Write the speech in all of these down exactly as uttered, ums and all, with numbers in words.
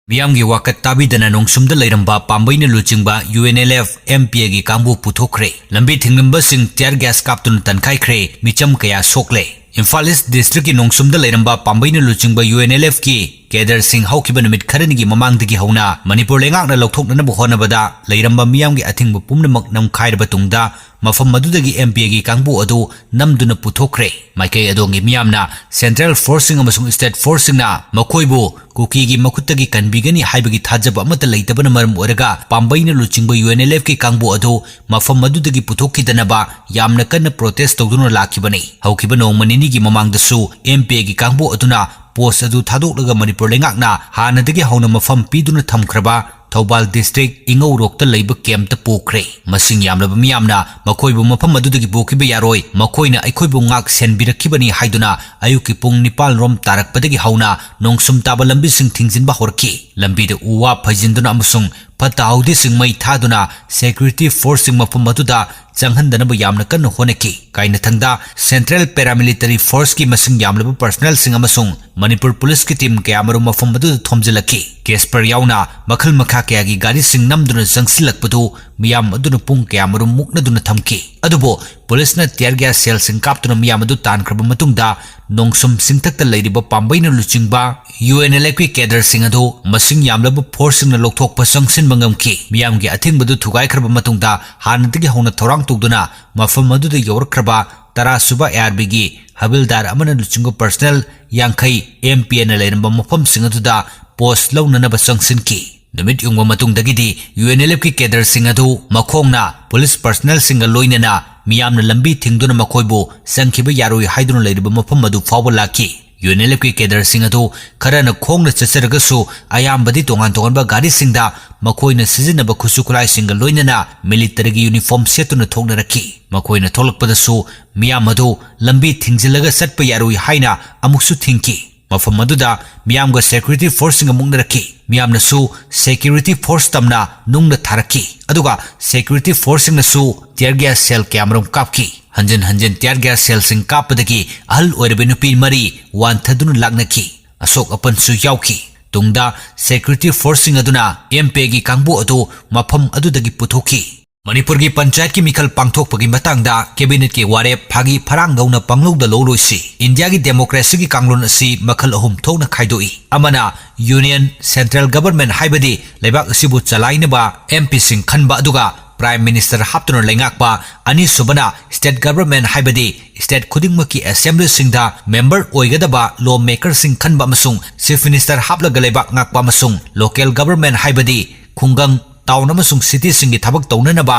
ꯃꯤꯌꯥꯝꯒꯤ ꯋꯥꯀꯠ ꯇꯥꯕꯤꯗꯅ ꯅꯣꯡꯁꯨꯝꯗ ꯂꯩꯔꯝꯕ ꯄꯥꯝꯕꯩꯅ ꯂꯨꯆꯤꯡꯕ UNLF MPAꯒꯤ ꯀꯥꯡꯕꯨ ꯄꯨꯊꯣꯛꯈ꯭ꯔꯦ꯫ ꯂꯝꯕꯤ ꯊꯤꯡꯂꯝꯕꯁꯤꯡ tear gas ꯀꯥꯞꯇꯨꯅ ꯇꯟꯈꯥꯏꯈ꯭ꯔꯦ꯫ ꯃꯤꯆꯝ ꯀꯌꯥ ꯁꯣꯛꯂꯦ꯫ ꯏꯝꯐꯥꯜ East Districtꯀꯤ ꯅꯣꯡꯁꯨꯝꯗ ꯂꯩꯔꯝꯕ ꯄꯥꯝꯕꯩꯅ ꯂꯨꯆꯤꯡꯕ UNLFꯀꯤ cadreꯁꯤꯡ ꯍꯧꯈꯤꯕ ꯅꯨꯃꯤꯠ ꯈꯔꯅꯤꯒꯤ ꯃꯃꯥꯡꯗꯒꯤ ꯍꯧꯅ ꯃꯅꯤꯄꯨꯔ ꯂꯩꯉꯥꯛꯅ ꯂꯧꯊꯣꯛꯅꯅꯕ ꯍꯣꯠꯅꯕꯗ ꯂꯩꯔꯝꯕ ꯃꯤꯌꯥꯝꯒꯤ ꯑꯊꯤꯡꯕ ꯄꯨꯝꯅꯃꯛ ꯅꯝꯈꯥꯏꯔꯕ ꯇꯨꯡꯗ ꯃꯐꯝ ꯑꯗꯨꯗꯒꯤ MPAꯒꯤ ꯀꯥꯡꯕꯨ ꯑꯗꯨ ꯅꯝꯗꯨꯅ ꯄꯨꯊꯣꯛꯈ꯭ꯔꯦ꯫ ꯃꯥꯏꯀꯩ ꯑꯗꯣꯝꯒꯤ ꯃꯤꯌꯥꯝꯅ Central Forceꯁꯤꯡ ꯑꯃꯁꯨꯡ State Forceꯁꯤꯡꯅ ꯃꯈꯣꯏꯕꯨ ꯀꯨꯀꯤꯒꯤ ꯃꯈꯨꯠꯇꯒꯤ ꯀꯟꯕꯤꯒꯅꯤ ꯍꯥꯏꯕꯒꯤ ꯊꯥꯖꯕ ꯑꯃꯠꯇ ꯂꯩꯇꯕꯅ ꯃꯔꯝ ꯑꯣꯏꯔꯒ ꯄꯥꯝꯕꯩꯅ ꯂꯨꯆꯤꯡꯕ UNLFꯀꯤ ꯀꯥꯡꯕꯨ ꯑꯗꯨ ꯃꯐꯝ ꯑꯗꯨꯗꯒꯤ ꯄꯨꯊꯣꯛꯈꯤꯗꯅꯕ ꯌꯥꯝꯅ ꯀꯟꯅ protest ꯇꯧꯗꯨꯅ ꯂꯥꯛꯈꯤꯕꯅꯤ꯫ ꯍꯧꯈꯤꯕ ꯅꯣꯡꯃ ꯅꯤꯅꯤꯒꯤ ꯃꯃꯥꯡꯗꯁꯨ MPAꯒꯤ ꯀꯥꯡꯕꯨ ꯑꯗꯨꯅ post ꯑꯗꯨ ꯊꯥꯗꯣꯛꯂꯒ ꯃꯅꯤꯄꯨꯔ ꯂꯩꯉꯥꯛꯅ ꯍꯥꯟꯅꯗꯒꯤ ꯍꯧꯅ ꯃꯐꯝ ꯄꯤꯗꯨꯅ ꯊꯝꯈ꯭ꯔꯕ ꯊꯧꯕꯥꯜ district ꯏꯉꯧꯔꯣꯛꯇ ꯂꯩꯕ campꯇ ꯄꯨꯈ꯭ꯔꯦ꯫ ꯃꯁꯤꯡ ꯌꯥꯝꯂꯕ ꯃꯤꯌꯥꯝꯅ ꯃꯈꯣꯏꯕꯨ ꯃꯐꯝ ꯑꯗꯨꯗꯒꯤ ꯄꯨꯈꯤꯕ ꯌꯥꯔꯣꯏ, ꯃꯈꯣꯏꯅ ꯑꯩꯈꯣꯏꯕꯨ ꯉꯥꯛ ꯁꯦꯟꯕꯤꯔꯛꯈꯤꯕꯅꯤ ꯍꯥꯏꯗꯨꯅ ꯑꯌꯨꯛꯀꯤ ꯄꯨꯡ ꯅꯤꯄꯥꯟ ꯔꯣꯝ ꯇꯥꯔꯛꯄꯗꯒꯤ ꯍꯧꯅ ꯅꯣꯡꯁꯨꯝ ꯇꯥꯕ ꯂꯝꯕꯤꯁꯤꯡ ꯊꯤꯡꯖꯤꯟꯕ ꯍꯧꯔꯛꯈꯤ꯫ ꯂꯝꯕꯤꯗ ꯎ ꯋꯥ ꯐꯩꯖꯤꯟꯗꯨꯅ ꯑꯃꯁꯨꯡ ꯐꯠꯇ ꯍꯥꯎꯗꯤꯁꯤꯡ ꯃꯩ ꯊꯥꯗꯨꯅ security forceꯁꯤꯡ ꯃꯐꯝ ꯑꯗꯨꯗ ꯆꯪꯍꯟꯗꯅꯕ ꯌꯥꯝꯅ ꯀꯟꯅ ꯍꯣꯠꯅꯈꯤ꯫ ꯀꯥꯏꯅꯊꯪꯗ Central Paramilitary Forceꯀꯤ ꯃꯁꯤꯡ ꯌꯥꯝꯂꯕ personnelꯁꯤꯡ ꯑꯃꯁꯨꯡ ꯃꯅꯤꯄꯨꯔ Policeꯀꯤ team ꯀꯌꯥꯃꯔꯨꯝ ꯃꯐꯝ ꯑꯗꯨꯗ ꯊꯣꯝꯖꯤꯜꯂꯛꯈꯤ꯫ Casper ꯌꯥꯎꯅ ꯃꯈꯜ ꯃꯈꯥ ꯀꯌꯥꯒꯤ ꯒꯥꯔꯤꯁꯤꯡ ꯅꯝꯗꯨꯅ ꯆꯪꯁꯤꯜꯂꯛꯄꯗꯨ ꯃꯤꯌꯥꯝ ꯑꯗꯨꯅ ꯄꯨꯡ ꯀꯌꯥꯃꯔꯨꯝ ꯃꯨꯛꯅꯗꯨꯅ ꯊꯝꯈꯤ꯫ ꯑꯗꯨꯕꯨ Policeꯅ tear gas shellꯁꯤꯡ ꯀꯥꯞꯇꯨꯅ ꯃꯤꯌꯥꯝ ꯑꯗꯨ ꯇꯥꯟꯈ꯭ꯔꯕ ꯃꯇꯨꯡꯗ ꯅꯣꯡꯁꯨꯝ ꯆꯤꯡꯊꯛꯇ ꯂꯩꯔꯤꯕ ꯄꯥꯝꯕꯩꯅ ꯂꯨꯆꯤꯡꯕ UNLFꯀꯤ cadreꯁꯤꯡ ꯑꯗꯨ ꯃꯁꯤꯡ ꯌꯥꯝꯂꯕ forceꯁꯤꯡꯅ ꯂꯧꯊꯣꯛꯄ ꯆꯪꯁꯤꯟꯕ ꯉꯝꯈꯤ꯫ ꯃꯤꯌꯥꯝꯒꯤ ꯑꯊꯤꯡꯕꯗꯨ ꯊꯨꯒꯥꯏꯈ꯭ꯔꯕ ꯃꯇꯨꯡꯗ ꯍꯥꯟꯅꯗꯒꯤ ꯍꯧꯅ ꯊꯧꯔꯥꯡ ꯇꯧꯗꯨꯅ ꯃꯐꯝ ꯑꯗꯨꯗ ꯌꯧꯔꯛꯈ꯭ꯔꯕ ꯇꯔꯥ ꯁꯨꯕ ARBꯒꯤ ꯍꯕꯤꯜꯗꯥꯔ ꯑꯃꯅ ꯂꯨꯆꯤꯡꯕ personnel ꯌꯥꯡꯈꯩ MPAꯅ ꯂꯩꯔꯝꯕ ꯃꯐꯝꯁꯤꯡ ꯑꯗꯨꯗ post ꯂꯧꯅꯅꯕ ꯆꯪꯁꯤꯟꯈꯤ꯫ ꯅꯨꯃꯤꯠ ꯌꯨꯡꯕ ꯃꯇꯨꯡꯗꯒꯤꯗꯤ UNLFꯀꯤ cadreꯁꯤꯡ ꯑꯗꯨ ꯃꯈꯣꯡꯅ police personnelꯁꯤꯡꯒ ꯂꯣꯏꯅꯅ ꯃꯤꯌꯥꯝꯅ ꯂꯝꯕꯤ ꯊꯤꯡꯗꯨꯅ ꯃꯈꯣꯏꯕꯨ ꯆꯪꯈꯤꯕ ꯌꯥꯔꯣꯏ ꯍꯥꯏꯗꯨꯅ ꯂꯩꯔꯤꯕ ꯃꯐꯝ ꯑꯗꯨ ꯐꯥꯎꯕ ꯂꯥꯛꯈꯤ꯫ UNLFꯀꯤ cadreꯁꯤꯡ ꯑꯗꯨ ꯈꯔꯅ ꯈꯣꯡꯅ ꯆꯠꯆꯔꯒꯁꯨ ꯑꯌꯥꯝꯕꯗꯤ ꯇꯣꯉꯥꯟ ꯇꯣꯉꯥꯟꯕ ꯒꯥꯔꯤꯁꯤꯡꯗ ꯃꯈꯣꯏꯅ ꯁꯤꯖꯤꯟꯅꯕ ꯈꯨꯠꯁꯨ ꯈꯨꯠꯂꯥꯏꯁꯤꯡꯒ ꯂꯣꯏꯅꯅ militaryꯒꯤ uniform ꯁꯦꯠꯇꯨꯅ ꯊꯣꯛꯅꯔꯛꯈꯤ꯫ ꯃꯈꯣꯏꯅ ꯊꯣꯛꯂꯛꯄꯗꯁꯨ ꯃꯤꯌꯥꯝ ꯑꯗꯨ ꯂꯝꯕꯤ ꯊꯤꯡꯖꯤꯜꯂꯒ ꯆꯠꯄ ꯌꯥꯔꯣꯏ ꯍꯥꯏꯅ ꯑꯃꯨꯛꯁꯨ ꯊꯤꯡꯈꯤ꯫ ꯃꯐꯝ ꯑꯗꯨꯗ ꯃꯤꯌꯥꯝꯒ security forceꯁꯤꯡꯒ ꯃꯨꯛꯅꯔꯛꯈꯤ꯫ ꯃꯤꯌꯥꯝꯅꯁꯨ security force ꯇꯝꯅ ꯅꯨꯡꯅ ꯊꯥꯔꯛꯈꯤ, ꯑꯗꯨꯒ security forceꯁꯤꯡꯅꯁꯨ tear gas shell ꯀꯌꯥꯃꯔꯨꯝ ꯀꯥꯞꯈꯤ꯫ ꯍꯟꯖꯤꯟ ꯍꯟꯖꯤꯟ tear gas shellꯁꯤꯡ ꯀꯥꯞꯄꯗꯒꯤ ꯑꯍꯜ ꯑꯣꯏꯔꯕ ꯅꯨꯄꯤ ꯃꯔꯤ ꯋꯥꯟꯊꯗꯨꯅ ꯂꯥꯛꯅꯈꯤ꯫ ꯑꯁꯣꯛ ꯑꯄꯟꯁꯨ ꯌꯥꯎꯈꯤ꯫ ꯇꯨꯡꯗ security forceꯁꯤꯡ ꯑꯗꯨꯅ MPꯒꯤ ꯀꯥꯡꯕꯨ ꯑꯗꯨ ꯃꯐꯝ ꯑꯗꯨꯗꯒꯤ ꯄꯨꯊꯣꯛꯈꯤ꯫ ꯃꯅꯤꯄꯨꯔꯒꯤ ꯄꯟꯆꯥꯌꯠꯀꯤ ꯃꯤꯈꯜ ꯄꯥꯡꯊꯣꯛꯄꯒꯤ ꯃꯇꯥꯡꯗ cabinetꯀꯤ ꯋꯥꯔꯦꯞ ꯐꯥꯒꯤ ꯐꯔꯥꯡꯗꯧꯅ ꯄꯪꯂꯧꯗ ꯂꯧꯔꯣꯏꯁꯤ꯫ ꯏꯟꯗꯤꯌꯥꯒꯤ democracyꯒꯤ ꯀꯥꯡꯂꯣꯟ ꯑꯁꯤ ꯃꯈꯜ ꯑꯍꯨꯝ ꯊꯣꯛꯅ ꯈꯥꯏꯗꯣꯛꯏ꯫ ꯑꯃꯅ union, central government ꯍꯥꯏꯕꯗꯤ ꯂꯩꯕꯥꯛ ꯑꯁꯤꯕꯨ ꯆꯂꯥꯏꯅꯕ MPꯁꯤꯡ ꯈꯟꯕ, ꯑꯗꯨꯒ prime minister ꯍꯥꯞꯇꯨꯅ ꯂꯩꯉꯥꯛꯄ꯫ ꯑꯅꯤꯁꯨꯕꯅ state government ꯍꯥꯏꯕꯗꯤ state ꯈꯨꯗꯤꯡꯃꯛꯀꯤ assemblyꯁꯤꯡꯗ member ꯑꯣꯏꯒꯗꯕ lawmakerꯁꯤꯡ ꯈꯟꯕ ꯑꯃꯁꯨꯡ chief minister ꯍꯥꯞꯂꯒ ꯂꯩꯕꯥꯛ ꯉꯥꯛꯄ ꯑꯃꯁꯨꯡ local government ꯍꯥꯏꯕꯗꯤ ꯈꯨꯡꯒꯪ, town ꯑꯃꯁꯨꯡ cityꯁꯤꯡꯒꯤ ꯊꯕꯛ ꯇꯧꯅꯅꯕ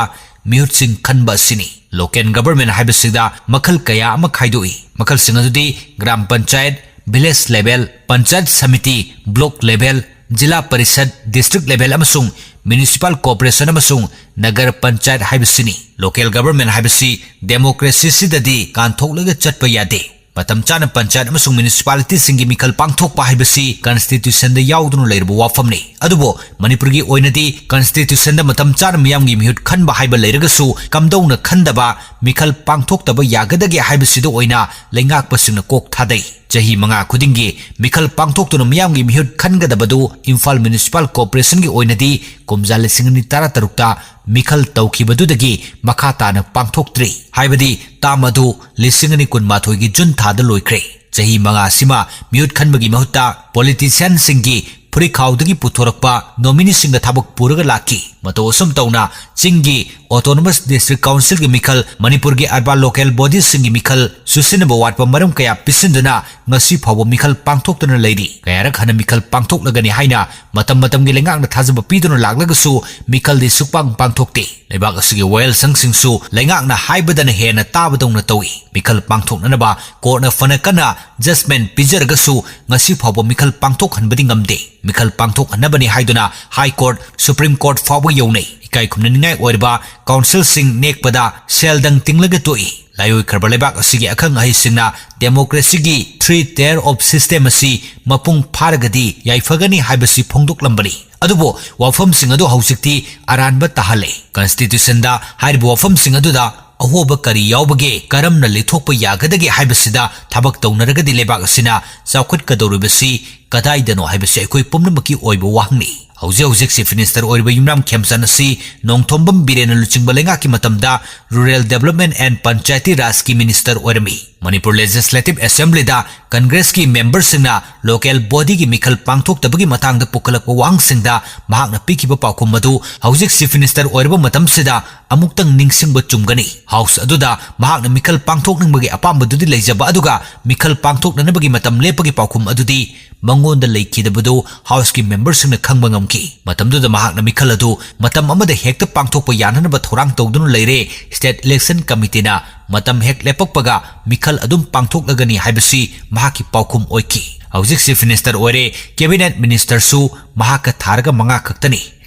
ꯃꯤꯍꯨꯠꯁꯤꯡ ꯈꯟꯕ ꯑꯁꯤꯅꯤ꯫ Local government ꯍꯥꯏꯕꯁꯤꯗ ꯃꯈꯜ ꯀꯌꯥ ꯑꯃ ꯈꯥꯏꯗꯣꯛꯏ꯫ ꯃꯈꯜꯁꯤꯡ ꯑꯗꯨꯗꯤ gram panchayat, village level, panchayat samiti, block level, ꯖꯤꯂꯥ ꯄꯔꯤꯁꯗ, district level ꯑꯃꯁꯨꯡ municipal corporation ꯑꯃꯁꯨꯡ nagar panchayat ꯍꯥꯏꯕꯁꯤꯅꯤ꯫ Local government ꯍꯥꯏꯕꯁꯤ democracyꯁꯤꯗꯗꯤ ꯀꯥꯟꯊꯣꯛꯂꯒ ꯆꯠꯄ ꯌꯥꯗꯦ꯫ ꯃꯇꯝ ꯆꯥꯅ ꯄꯟꯆꯥꯌꯠ ꯑꯃꯁꯨꯡ municipalityꯁꯤꯡꯒꯤ ꯃꯤꯈꯜ ꯄꯥꯡꯊꯣꯛꯄ ꯍꯥꯏꯕꯁꯤ constitutionꯗ ꯌꯥꯎꯗꯨꯅ ꯂꯩꯔꯕ ꯋꯥꯐꯝꯅꯤ꯫ ꯑꯗꯨꯕꯨ ꯃꯅꯤꯄꯨꯔꯒꯤ ꯑꯣꯏꯅꯗꯤ constitutionꯗ ꯃꯇꯝ ꯆꯥꯅ ꯃꯤꯌꯥꯝꯒꯤ ꯃꯤꯍꯨꯠ ꯈꯟꯕ ꯍꯥꯏꯕ ꯂꯩꯔꯒꯁꯨ, ꯀꯝꯗꯧꯅ ꯈꯟꯗꯕ ꯃꯤꯈꯜ ꯄꯥꯡꯊꯣꯛꯇꯕ ꯌꯥꯒꯗꯒꯦ ꯍꯥꯏꯕꯁꯤꯗ ꯑꯣꯏꯅ ꯂꯩꯉꯥꯛꯄꯁꯤꯡꯅ ꯀꯣꯛ ꯊꯥꯗꯩ꯫ ꯆꯍꯤ ꯃꯉꯥ ꯈꯨꯗꯤꯡꯒꯤ ꯃꯤꯈꯜ ꯄꯥꯡꯊꯣꯛꯇꯨꯅ ꯃꯤꯌꯥꯝꯒꯤ ꯃꯤꯍꯨꯠ ꯈꯟꯒꯗꯕꯗꯨ ꯏꯝꯐꯥꯜ municipal corporationꯒꯤ ꯑꯣꯏꯅꯗꯤ ꯀꯨꯝꯖꯥ ꯂꯤꯁꯤꯡ ꯑꯅꯤ ꯇꯔꯥꯇꯔꯨꯛꯇ ꯃꯤꯈꯜ ꯇꯧꯈꯤꯕꯗꯨꯗꯒꯤ ꯃꯈꯥ ꯇꯥꯅ ꯄꯥꯡꯊꯣꯛꯇ꯭ꯔꯤ꯫ ꯍꯥꯏꯕꯗꯤ term ꯑꯗꯨ ꯂꯤꯁꯤꯡ ꯑꯅꯤ ꯀꯨꯟꯃꯥꯊꯣꯏꯒꯤ June ꯊꯥꯗ ꯂꯣꯏꯈ꯭ꯔꯦ꯫ ꯆꯍꯤ ꯃꯉꯥ ꯑꯁꯤꯃ ꯃꯤꯍꯨꯠ ꯈꯟꯕꯒꯤ ꯃꯍꯨꯠꯇ politicianꯁꯤꯡꯒꯤ ꯐꯨꯔꯤꯈꯥꯎꯗꯒꯤ ꯄꯨꯊꯣꯔꯛꯄ nomineeꯁꯤꯡꯒ ꯊꯕꯛ ꯄꯨꯔꯒ ꯂꯥꯛꯈꯤ꯫ ꯃꯇꯧ ꯑꯁꯨꯝ ꯇꯧꯅ ꯆꯤꯡꯒꯤ Autonomous District Councilꯒꯤ ꯃꯤꯈꯜ, ꯃꯅꯤꯄꯨꯔꯒꯤ urban local bodyꯁꯤꯡꯒꯤ ꯃꯤꯈꯜ, ꯆꯨꯁꯤꯟꯅꯕ ꯋꯥꯠꯄ ꯃꯔꯝ ꯀꯌꯥ ꯄꯤꯁꯤꯟꯗꯨꯅ ꯉꯁꯤ ꯐꯥꯎꯕ ꯃꯤꯈꯜ ꯄꯥꯡꯊꯣꯛꯇꯨꯅ ꯂꯩꯔꯤ꯫ ꯀꯌꯥꯔꯛ ꯍꯟꯅ ꯃꯤꯈꯜ ꯄꯥꯡꯊꯣꯛꯂꯒꯅꯤ ꯍꯥꯏꯅ ꯃꯇꯝ ꯃꯇꯝꯒꯤ ꯂꯩꯉꯥꯛꯅ ꯊꯥꯖꯕ ꯄꯤꯗꯨꯅ ꯂꯥꯛꯂꯒꯁꯨ ꯃꯤꯈꯜꯗꯤ ꯁꯨꯛꯄꯥꯡ ꯄꯥꯡꯊꯣꯛꯇꯦ꯫ ꯂꯩꯕꯥꯛ ꯑꯁꯤꯒꯤ ꯋꯥꯌꯦꯜꯁꯪꯁꯤꯡꯁꯨ ꯂꯩꯉꯥꯛꯅ ꯍꯥꯏꯕꯗꯅ ꯍꯦꯟꯅ ꯇꯥꯕꯗꯧꯅ ꯇꯧꯏ꯫ ꯃꯤꯈꯜ ꯄꯥꯡꯊꯣꯛꯅꯅꯕ courtꯅ ꯐꯅ ꯀꯟꯅ judgement ꯄꯤꯖꯔꯒꯁꯨ ꯉꯁꯤ ꯐꯥꯎꯕ ꯃꯤꯈꯜ ꯄꯥꯡꯊꯣꯛꯍꯟꯕꯗꯤ ꯉꯝꯗꯦ꯫ ꯃꯤꯈꯜ ꯄꯥꯡꯊꯣꯛꯍꯟꯅꯕꯅꯤ ꯍꯥꯏꯗꯨꯅ High Court, Supreme Court ꯐꯥꯎꯕ ꯌꯧꯅꯩ꯫ ꯏꯀꯥꯏ ꯈꯨꯝꯅꯅꯤꯡꯉꯥꯏ ꯑꯣꯏꯔꯕ councilꯁꯤꯡ ꯅꯦꯛꯄꯗ ꯁꯦꯜꯗꯪ ꯇꯤꯡꯂꯒ ꯇꯣꯛꯏ꯫ ꯂꯥꯏꯑꯣꯏꯈ꯭ꯔꯕ ꯂꯩꯕꯥꯛ ꯑꯁꯤꯒꯤ ꯑꯈꯪ ꯑꯍꯩꯁꯤꯡꯅ democracyꯒꯤ three tier of system ꯑꯁꯤ ꯃꯄꯨꯡ ꯐꯥꯔꯒꯗꯤ ꯌꯥꯏꯐꯒꯅꯤ ꯍꯥꯏꯕꯁꯤ ꯐꯣꯡꯗꯣꯛꯂꯝꯕꯅꯤ꯫ ꯑꯗꯨꯕꯨ ꯋꯥꯐꯝꯁꯤꯡ ꯑꯗꯨ ꯍꯧꯖꯤꯛꯇꯤ ꯑꯔꯥꯟꯕ ꯇꯥꯍꯜꯂꯦ꯫ Constitutionꯗ ꯍꯥꯏꯔꯤꯕ ꯋꯥꯐꯝꯁꯤꯡ ꯑꯗꯨꯗ ꯑꯍꯣꯕ ꯀꯔꯤ ꯌꯥꯎꯕꯒꯦ, ꯀꯔꯝꯅ ꯂꯤꯊꯣꯛꯄ ꯌꯥꯒꯗꯒꯦ ꯍꯥꯏꯕꯁꯤꯗ ꯊꯕꯛ ꯇꯧꯅꯔꯒꯗꯤ ꯂꯩꯕꯥꯛ ꯑꯁꯤꯅ ꯆꯥꯎꯈꯠꯀꯗꯧꯔꯤꯕꯁꯤ ꯀꯗꯥꯏꯗꯅꯣ ꯍꯥꯏꯕꯁꯤ ꯑꯩꯈꯣꯏ ꯄꯨꯝꯅꯃꯛꯀꯤ ꯑꯣꯏꯕ ꯋꯥꯍꯪꯅꯤ꯫ ꯍꯧꯖꯤꯛ ꯍꯧꯖꯤꯛ Chief Minister ꯑꯣꯏꯔꯤꯕ ꯌꯨꯝꯅꯥꯝ ꯈꯦꯝꯆꯥꯟ ꯑꯁꯤ ꯅꯣꯡꯊꯣꯝꯕꯝ ꯕꯤꯔꯦꯟꯅ ꯂꯨꯆꯤꯡꯕ ꯂꯩꯉꯥꯛꯀꯤ ꯃꯇꯝꯗ Rural Development and Panchayati Rajꯀꯤ Minister ꯑꯣꯏꯔꯝꯃꯤ꯫ ꯃꯅꯤꯄꯨꯔ Legislative Assemblyꯗ Congressꯀꯤ memberꯁꯤꯡꯅ local bodyꯒꯤ ꯃꯤꯈꯜ ꯄꯥꯡꯊꯣꯛꯇꯕꯒꯤ ꯃꯇꯥꯡꯗ ꯄꯨꯈꯠꯂꯛꯄ ꯋꯥꯍꯪꯁꯤꯡꯗ ꯃꯍꯥꯛꯅ ꯄꯤꯈꯤꯕ ꯄꯥꯎꯈꯨꯝ ꯑꯗꯨ ꯍꯧꯖꯤꯛ Chief Minister ꯑꯣꯏꯔꯕ ꯃꯇꯝꯁꯤꯗ ꯑꯃꯨꯛꯇꯪ ꯅꯤꯡꯁꯤꯡꯕ ꯆꯨꯝꯒꯅꯤ꯫ House ꯑꯗꯨꯗ ꯃꯍꯥꯛꯅ ꯃꯤꯈꯜ ꯄꯥꯡꯊꯣꯛꯅꯤꯡꯕꯒꯤ ꯑꯄꯥꯝꯕꯗꯨꯗꯤ ꯂꯩꯖꯕ ꯑꯗꯨꯒ ꯃꯤꯈꯜ ꯄꯥꯡꯊꯣꯛꯅꯅꯕꯒꯤ ꯃꯇꯝ ꯂꯦꯞꯄꯒꯤ ꯄꯥꯎꯈꯨꯝ ꯑꯗꯨꯗꯤ ꯃꯉꯣꯟꯗ ꯂꯩꯈꯤꯗꯕꯗꯨ Houseꯀꯤ memberꯁꯤꯡꯅ ꯈꯪꯕ ꯉꯝꯈꯤ꯫ ꯃꯇꯝꯗꯨꯗ ꯃꯍꯥꯛꯅ ꯃꯤꯈꯜ ꯑꯗꯨ ꯃꯇꯝ ꯑꯃꯗ ꯍꯦꯛꯇ ꯄꯥꯡꯊꯣꯛꯄ ꯌꯥꯅꯅꯕ ꯊꯧꯔꯥꯡ ꯇꯧꯗꯨꯅ ꯂꯩꯔꯦ꯫ State Election Committeeꯅ ꯃꯇꯝ ꯍꯦꯛ ꯂꯦꯞꯄꯛꯄꯒ ꯃꯤꯈꯜ ꯑꯗꯨꯝ ꯄꯥꯡꯊꯣꯛꯂꯒꯅꯤ ꯍꯥꯏꯕꯁꯤ ꯃꯍꯥꯛꯀꯤ ꯄꯥꯎꯈꯨꯝ ꯑꯣꯏꯈꯤ꯫ ꯍꯧꯖꯤꯛ Chief Minister ꯑꯣꯏꯔꯦ, Cabinet Ministerꯁꯨ ꯃꯍꯥꯛꯀ ꯊꯥꯔꯒ ꯃꯉꯥ ꯈꯛꯇꯅꯤ꯫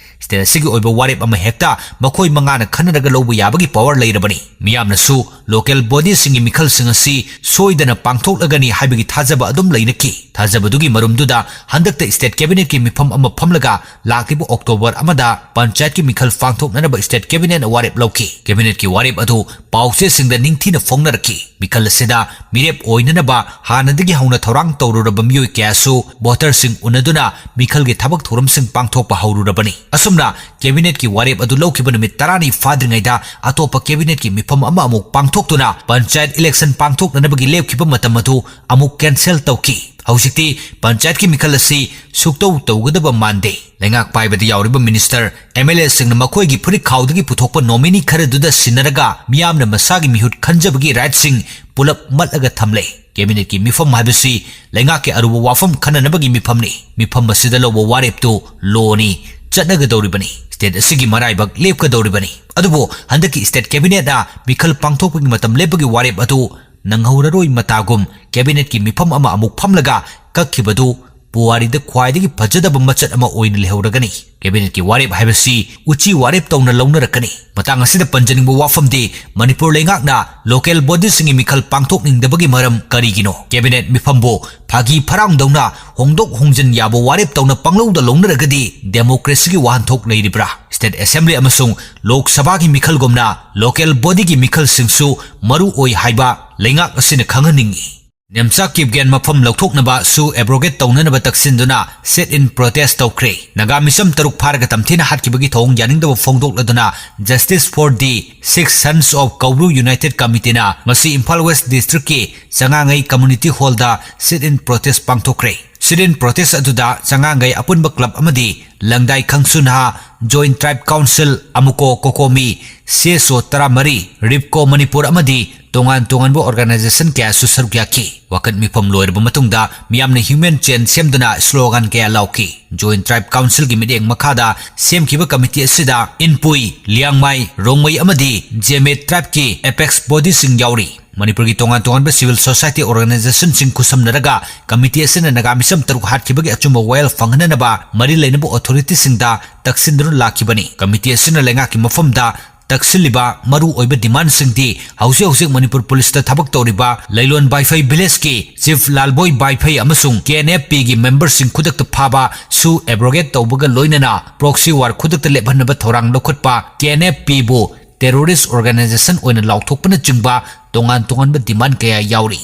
State ꯑꯁꯤꯒꯤ ꯑꯣꯏꯕ ꯋꯥꯔꯦꯞ ꯑꯃ ꯍꯦꯛꯇ ꯃꯈꯣꯏ ꯃꯉꯥꯅ ꯈꯟꯅꯔꯒ ꯂꯧꯕ ꯌꯥꯕꯒꯤ power ꯂꯩꯔꯕꯅꯤ꯫ ꯃꯤꯌꯥꯝꯅꯁꯨ local bodyꯁꯤꯡꯒꯤ ꯃꯤꯈꯜꯁꯤꯡ ꯑꯁꯤ ꯁꯣꯏꯗꯅ ꯄꯥꯡꯊꯣꯛꯂꯒꯅꯤ ꯍꯥꯏꯕꯒꯤ ꯊꯥꯖꯕ ꯑꯗꯨꯝ ꯂꯩꯅꯈꯤ꯫ ꯊꯥꯖꯕꯗꯨꯒꯤ ꯃꯔꯨꯝꯗꯨꯗ ꯍꯟꯗꯛꯇ State Cabinetꯀꯤ ꯃꯤꯐꯝ ꯑꯃ ꯐꯝꯂꯒ ꯂꯥꯛꯂꯤꯕ October ꯑꯃꯗ ꯄꯟꯆꯥꯌꯠꯀꯤ ꯃꯤꯈꯜ ꯄꯥꯡꯊꯣꯛꯅꯅꯕ State Cabinetꯅ ꯋꯥꯔꯦꯞ ꯂꯧꯈꯤ꯫ Cabinetꯀꯤ ꯋꯥꯔꯦꯞ ꯑꯗꯨ ꯄꯥꯎꯆꯦꯁꯤꯡꯗ ꯅꯤꯡꯊꯤꯅ ꯐꯣꯡꯅꯔꯛꯈꯤ꯫ ꯃꯤꯈꯜ ꯑꯁꯤꯗ ꯃꯤꯔꯦꯞ ꯑꯣꯏꯅꯅꯕ ꯍꯥꯟꯅꯗꯒꯤ ꯍꯧꯅ ꯊꯧꯔꯥꯡ ꯇꯧꯔꯨꯔꯕ ꯃꯤꯑꯣꯏ ꯀꯌꯥꯁꯨ voterꯁꯤꯡ ꯎꯅꯗꯨꯅ ꯃꯤꯈꯜꯒꯤ ꯊꯕꯛ ꯊꯧꯔꯝꯁꯤꯡ ꯄꯥꯡꯊꯣꯛꯄ ꯍꯧꯔꯨꯔꯕꯅꯤ꯫ ꯑꯁꯨꯝꯅ Cabinetꯀꯤ ꯋꯥꯔꯦꯞ ꯑꯗꯨ ꯂꯧꯈꯤꯕ ꯅꯨꯃꯤꯠ ꯇꯔꯥꯅꯤ ꯐꯥꯗ꯭ꯔꯤꯉꯩꯗ ꯑꯇꯣꯞꯄ Cabinetꯀꯤ ꯃꯤꯐꯝ ꯑꯃ ꯑꯃꯨꯛ ꯄꯥꯡꯊꯣꯛꯇꯨꯅ ꯄꯟꯆꯥꯌꯠ election ꯄꯥꯡꯊꯣꯛꯅꯅꯕꯒꯤ ꯂꯦꯞꯈꯤꯕ ꯃꯇꯝ ꯑꯗꯨ ꯑꯃꯨꯛ cancel ꯇꯧꯈꯤ꯫ ꯍꯧꯖꯤꯛꯇꯤ ꯄꯟꯆꯥꯌꯠꯀꯤ ꯃꯤꯈꯜ ꯑꯁꯤ ꯁꯨꯛꯇꯧ ꯇꯧꯒꯗꯕ ꯃꯥꯟꯗꯦ꯫ ꯂꯩꯉꯥꯛ ꯄꯥꯏꯕꯗ ꯌꯥꯎꯔꯤꯕ minister, MLAꯁꯤꯡꯅ ꯃꯈꯣꯏꯒꯤ ꯐꯨꯔꯤꯠ ꯈꯥꯎꯗꯒꯤ ꯄꯨꯊꯣꯛꯄ nominee ꯈꯔꯗꯨꯗ ꯁꯤꯟꯅꯔꯒ ꯃꯤꯌꯥꯝꯅ ꯃꯁꯥꯒꯤ ꯃꯤꯍꯨꯠ ꯈꯟꯖꯕꯒꯤ rightꯁꯤꯡ ꯄꯨꯂꯞ ꯃꯠꯂꯒ ꯊꯝꯂꯦ꯫ Cabinetꯀꯤ ꯃꯤꯐꯝ ꯍꯥꯏꯕꯁꯤ ꯂꯩꯉꯥꯛꯀꯤ ꯑꯔꯨꯕ ꯋꯥꯐꯝ ꯈꯟꯅꯅꯕꯒꯤ ꯃꯤꯐꯝꯅꯤ꯫ ꯃꯤꯐꯝ ꯑꯁꯤꯗ ꯂꯧꯕ ꯋꯥꯔꯦꯞꯇꯨ lawꯅꯤ, ꯆꯠꯅꯒꯗꯧꯔꯤꯕꯅꯤ꯫ State ꯑꯁꯤꯒꯤ ꯃꯔꯥꯏꯕꯛ ꯂꯦꯞꯀꯗꯧꯔꯤꯕꯅꯤ꯫ ꯑꯗꯨꯕꯨ ꯍꯟꯗꯛꯀꯤ State Cabinetꯅ ꯃꯤꯈꯜ ꯄꯥꯡꯊꯣꯛꯄꯒꯤ ꯃꯇꯝ ꯂꯦꯞꯄꯒꯤ ꯋꯥꯔꯦꯞ ꯑꯗꯨ ꯅꯪꯍꯧꯔꯔꯣꯏ ꯃꯇꯥꯒꯨꯝ Cabinetꯀꯤ ꯃꯤꯐꯝ ꯑꯃ ꯑꯃꯨꯛ ꯐꯝꯂꯒ ꯀꯛꯈꯤꯕꯗꯨ ꯄꯨꯋꯥꯔꯤꯗ ꯈ꯭ꯋꯥꯏꯗꯒꯤ ꯐꯖꯗꯕ ꯃꯆꯠ ꯑꯃ ꯑꯣꯏꯅ ꯂꯩꯍꯧꯔꯒꯅꯤ꯫ Cabinetꯀꯤ ꯋꯥꯔꯦꯞ ꯍꯥꯏꯕꯁꯤ ꯎꯆꯤ ꯋꯥꯔꯦꯞ ꯇꯧꯅ ꯂꯧꯅꯔꯛꯀꯅꯤ꯫ ꯃꯇꯥꯡ ꯑꯁꯤꯗ ꯄꯟꯖꯅꯤꯡꯕ ꯋꯥꯐꯝꯗꯤ ꯃꯅꯤꯄꯨꯔ ꯂꯩꯉꯥꯛꯅ local bodyꯁꯤꯡꯒꯤ ꯃꯤꯈꯜ ꯄꯥꯡꯊꯣꯛꯅꯤꯡꯗꯕꯒꯤ ꯃꯔꯝ ꯀꯔꯤꯒꯤꯅꯣ? Cabinet ꯃꯤꯐꯝꯕꯨ ꯐꯥꯒꯤ ꯐꯔꯥꯡꯗꯧꯅ ꯍꯣꯡꯗꯣꯛ ꯍꯣꯡꯖꯤꯟ ꯌꯥꯕ ꯋꯥꯔꯦꯞ ꯇꯧꯅ ꯄꯪꯂꯧꯗ ꯂꯧꯅꯔꯒꯗꯤ democracyꯒꯤ ꯋꯥꯍꯟꯊꯣꯛ ꯂꯩꯔꯤꯕ꯭ꯔꯥ? State Assembly ꯑꯃꯁꯨꯡ Lok Sabhaꯒꯤ ꯃꯤꯈꯜꯒꯨꯝꯅ local bodyꯒꯤ ꯃꯤꯈꯜꯁꯤꯡꯁꯨ ꯃꯔꯨ ꯑꯣꯏ ꯍꯥꯏꯕ ꯂꯩꯉꯥꯛ ꯑꯁꯤꯅ ꯈꯪꯍꯟꯅꯤꯡꯏ꯫ ꯅꯦꯝꯆꯥ ꯀꯤꯞꯒꯦꯟ ꯃꯐꯝ ꯂꯧꯊꯣꯛꯅꯕ ꯁꯨ ꯑꯦꯕ꯭ꯔꯣꯒꯦꯠ ꯇꯧꯅꯅꯕ ꯇꯛꯁꯤꯟꯗꯨꯅ sit-in protest ꯇꯧꯈ꯭ꯔꯦ꯫ ꯅꯥꯒꯥ ꯃꯤꯆꯝ ꯇꯔꯨꯛ ꯐꯥꯔꯒ ꯇꯝꯊꯤꯅ ꯍꯥꯠꯈꯤꯕꯒꯤ ꯊꯧꯑꯣꯡ ꯌꯥꯅꯤꯡꯗꯕ ꯐꯣꯡꯗꯣꯛꯂꯗꯨꯅ Justice for the Six Sons of Kaubru United Committeeꯅ ꯉꯁꯤ ꯏꯝꯐꯥꯜ ꯋꯦꯁ ꯗꯤꯁꯇ꯭ꯔꯤꯛꯀꯤ ꯆꯉꯥꯡꯉꯩ ꯀꯝꯃ꯭ꯌꯨꯅꯤꯇꯤ ꯍꯣꯜꯗ sit-in protest ꯄꯥꯡꯊꯣꯛꯈ꯭ꯔꯦ꯫ Sit-in protest ꯑꯗꯨꯗ ꯆꯉꯥꯡꯉꯩ ꯑꯄꯨꯟꯕ ꯀ꯭ꯂꯕ ꯑꯃꯗꯤ ꯂꯪꯗꯥꯏ ꯈꯪꯁꯨ ꯅꯍꯥ, Joint Tribe Council, ꯑꯃꯨꯀꯣ ꯀꯣꯀꯣꯃꯤ, C S ꯑꯣ ꯇꯔꯥꯃꯔꯤ, ꯔꯤꯞꯀꯣ ꯃꯅꯤꯄꯨꯔ ꯑꯃꯗꯤ ꯇꯣꯉꯥꯟ ꯇꯣꯉꯥꯟꯕ organization ꯀꯌꯥꯁꯨ ꯁꯔꯨꯛ ꯌꯥꯈꯤ꯫ ꯋꯥꯀꯠ ꯃꯤꯐꯝ ꯂꯣꯏꯔꯕ ꯃꯇꯨꯡꯗ ꯃꯤꯌꯥꯝꯅ human chain ꯁꯦꯝꯗꯨꯅ slogan ꯀꯌꯥ ꯂꯥꯎꯈꯤ꯫ Joint Tribe Councilꯒꯤ ꯃꯤꯠꯌꯦꯡ ꯃꯈꯥꯗ ꯁꯦꯝꯈꯤꯕ ꯀꯝꯃꯤꯇꯤ ꯑꯁꯤꯗ ꯏꯟꯄꯨꯏ, ꯂꯤꯌꯥꯡꯃꯥꯏ, ꯔꯣꯡꯃꯩ ꯑꯃꯗꯤ ꯖꯦꯃꯦ tribeꯀꯤ apex bodyꯁꯤꯡ ꯌꯥꯎꯔꯤ꯫ ꯃꯅꯤꯄꯨꯔꯒꯤ ꯇꯣꯉꯥꯟ ꯇꯣꯉꯥꯟꯕ civil society organizationꯁꯤꯡ ꯈꯨꯠꯁꯝꯅꯔꯒ ꯀꯝꯃꯤꯇꯤ ꯑꯁꯤꯅ ꯅꯥꯒꯥ ꯃꯤꯆꯝ ꯇꯔꯨꯛ ꯍꯥꯠꯈꯤꯕꯒꯤ ꯑꯆꯨꯝꯕ ꯋꯥꯌꯦꯜ ꯐꯪꯍꯟꯅꯅꯕ ꯃꯔꯤ ꯂꯩꯅꯕ authorityꯁꯤꯡꯗ ꯇꯛꯁꯤꯟꯗꯨꯅ ꯂꯥꯛꯈꯤꯕꯅꯤ꯫ ꯀꯝꯃꯤꯇꯤ ꯑꯁꯤꯅ ꯂꯩꯉꯥꯛꯀꯤ ꯃꯐꯝꯗ ꯇꯛꯁꯤꯜꯂꯤꯕ ꯃꯔꯨ ꯑꯣꯏꯕ demandꯁꯤꯡꯗꯤ ꯍꯧꯖꯤꯛ ꯍꯧꯖꯤꯛ ꯃꯅꯤꯄꯨꯔ ꯄꯨꯂꯤꯁꯇ ꯊꯕꯛ ꯇꯧꯔꯤꯕ ꯂꯩꯂꯣꯟ ꯕꯥꯏꯐꯩ villageꯀꯤ chief ꯂꯥꯜꯕꯣꯏ ꯕꯥꯏꯐꯩ ꯑꯃꯁꯨꯡ KNFPꯒꯤ memberꯁꯤꯡ ꯈꯨꯗꯛꯇ ꯐꯥꯕ, ꯁꯨ abrogate ꯇꯧꯕꯒ ꯂꯣꯏꯅꯅ proxy war ꯈꯨꯗꯛꯇ ꯂꯦꯞꯍꯟꯅꯕ ꯊꯧꯔꯥꯡ ꯂꯧꯈꯠꯄ, KNFPꯕꯨ terrorist organization ꯑꯣꯏꯅ ꯂꯥꯎꯊꯣꯛꯄꯅꯆꯤꯡꯕ ꯇꯣꯉꯥꯟ ꯇꯣꯉꯥꯟꯕ demand ꯀꯌꯥ ꯌꯥꯎꯔꯤ꯫